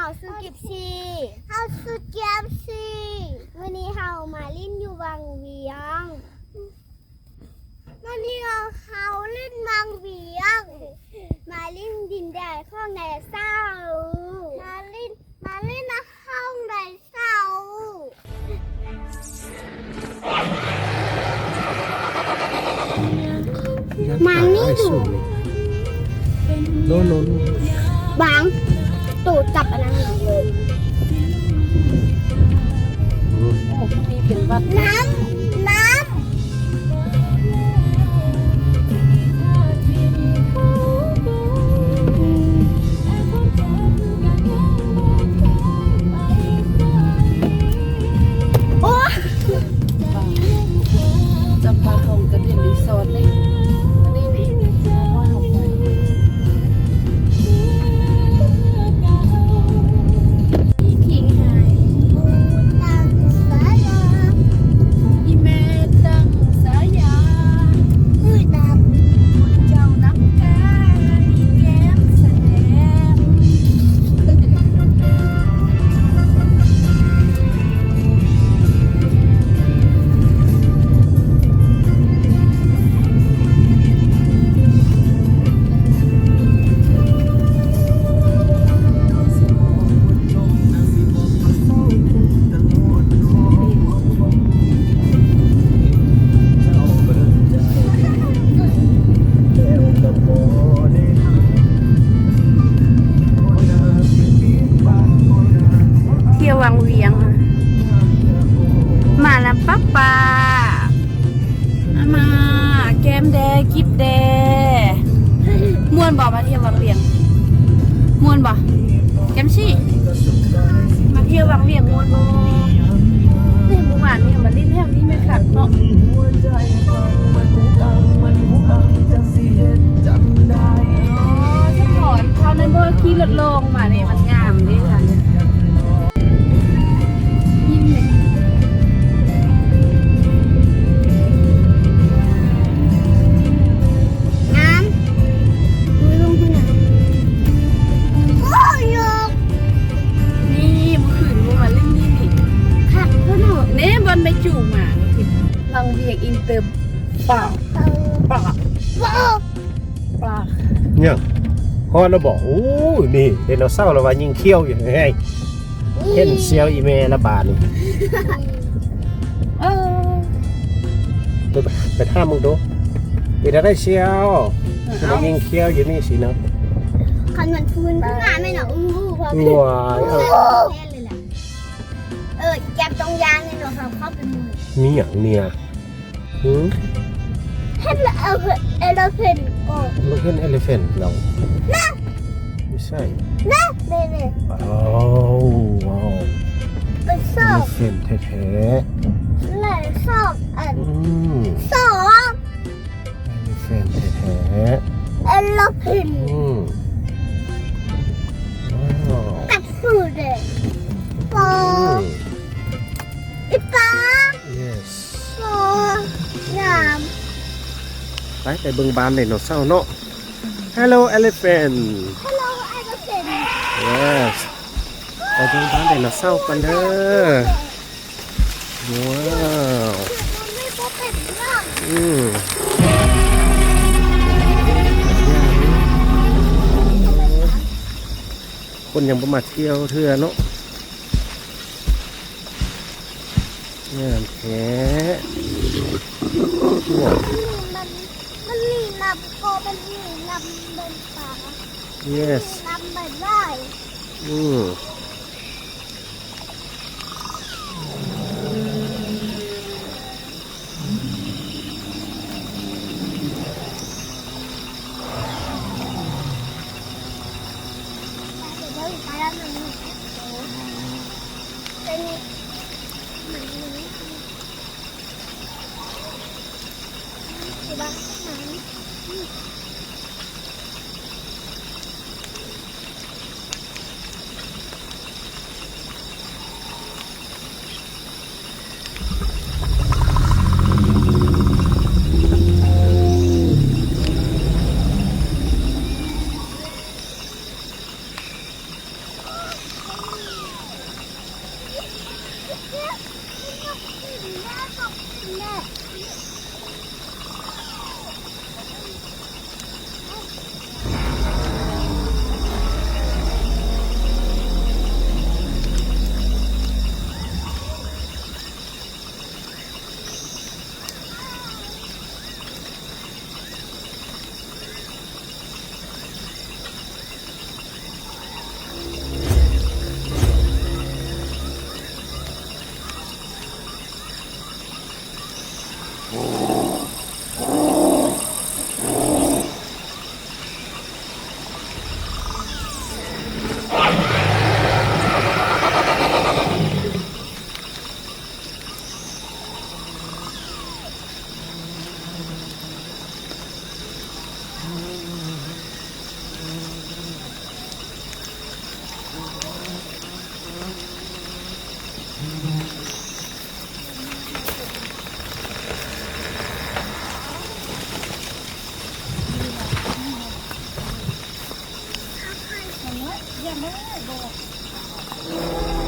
ເຮົາຊື່ກິບຊີ. ເຮົາຊື່ກິບຊີ. ມື້ນີ້ເຮົາມາຫຼິ້ນຢູ່ວັງວຽງ. ມື້ນີ້ເຮົາຫຼິ້ນວັງວຽງ. ມາຫຼິ້ນດິນແດນຂອງໄດໂນເສົາ. ມາຫຼິ້ນ ມາຫຼິ້ນນະ ຂອງໄດໂນເສົາ. ມານີ້ດູ. ໂນ ໂນ ໂນ. ບາງໂຕຈັບອັນນັ້ນ. ອືມ. ໂອ້ ຜູ້ນີ້ເປັນຫວັດ. ນ້ຳ ນ້ຳ. ໂອ້ຍ ຈຳປາທອງກະເຫັນຣີສອດເດ້. ນີ້ ນີ້ ອີ່ແມ່ຕັ້ງສາຍາ ຄືນຳເຈົ້ານຳກາຍແກ້ມສະແດງ. ທ່ຽວວັງວຽງ ມານຳປ້າປ້າ. ອາມາ ແກ້ມແດ່ ກິບແດ່. ມ່ວນບໍ່ ມາທ່ຽວວັງວຽງ? ມ່ວນບໍ່ ແກ້ມຊີ? ມາທ່ຽວວັງວຽງມ່ວນບໍ່? ເອີ ມື້ວານນີ້ມາຫຼິ້ນແຖວນີ້ແມ່ນຄັກເນາະ. ອໍ ສະພອນເທົ່ານັ້ນ ເພາະວ່າຂີ່ລົດໂລ່ງມານີ້ ມັນງາມເດ້. ງາມ. ໂອ້ຍ ນີ້ ມື້ຄືນບໍ່ມາຫຼິ້ນນີ້ນີ້ ຄັກເນາະ. ນີ້ ບ່ອນແມ່ຈູມາ ວັງວຽງອິນເຕີ ປາ ປາ ປາ ປາ. ຫຍັງ? ຮອດແລ້ວບໍ່? ໂອ້ຍ ນີ້ ໄດໂນເສົາລະວ່າຍິງຂຽວຢູ່. ເຫັນຂຽວອີ່ແມ່ລະບາດນີ້. ເອີ ໄປ ໄປຖາມເບິ່ງດູ ເປັນຈັ່ງໃດຂຽວ? ເອີ ມັນຍິງຂຽວຢູ່ນີ້ຊິເນາະ. ຄັນມັນຟື້ນຂຶ້ນມາແມ່ນເນາະ. ອູ້ ວ້າຍ ເອີ ເອີ ແກມຕ້ອງຍ່າງແນ່ນອນ ເຮົາເຂົ້າໄປໝູ່. ມີຫຍັງເນຍ? ຫື? ເຫັນເອເລເຟນກໍ ບໍ່ເຫັນເອເລເຟນເນາະ. ນະ ບໍ່ໃຊ່ ນະ ເນ ເນ. ວ້າວ ເປັນສອງ ເອເລເຟນແທ້ໆ ແລະ ສອງອັນ. ອືມ ສອງ ເອເລເຟນແທ້ໆ ເອເລເຟນ. ອືມ ວ້າວ ກັດສູດເດ້. ປາ ອືມ ອີປາ ເຢສ ປາ ງາມ. ໄປ ໄປເບິ່ງບ້ານໄດໂນເສົາເນາະ. ເຮລໂລ ເອເລເຟນ ເຮລໂລ ເອເລເຟນ ເຢສ. ໄປເບິ່ງບ້ານໄດໂນເສົາກັນເດີ. ວ້າວ ອືມ ຄົນຍັງບໍ່ມາທ່ຽວເທື່ອເນາະ. ງາມແທ້. ມັນ ມັນມີນ້ຳ ກໍມັນມີນ້ຳເປັນປາ. ເຢສ ນ້ຳມັນຫຼາຍ. ອືມ. Mama, ya, mama, bawa.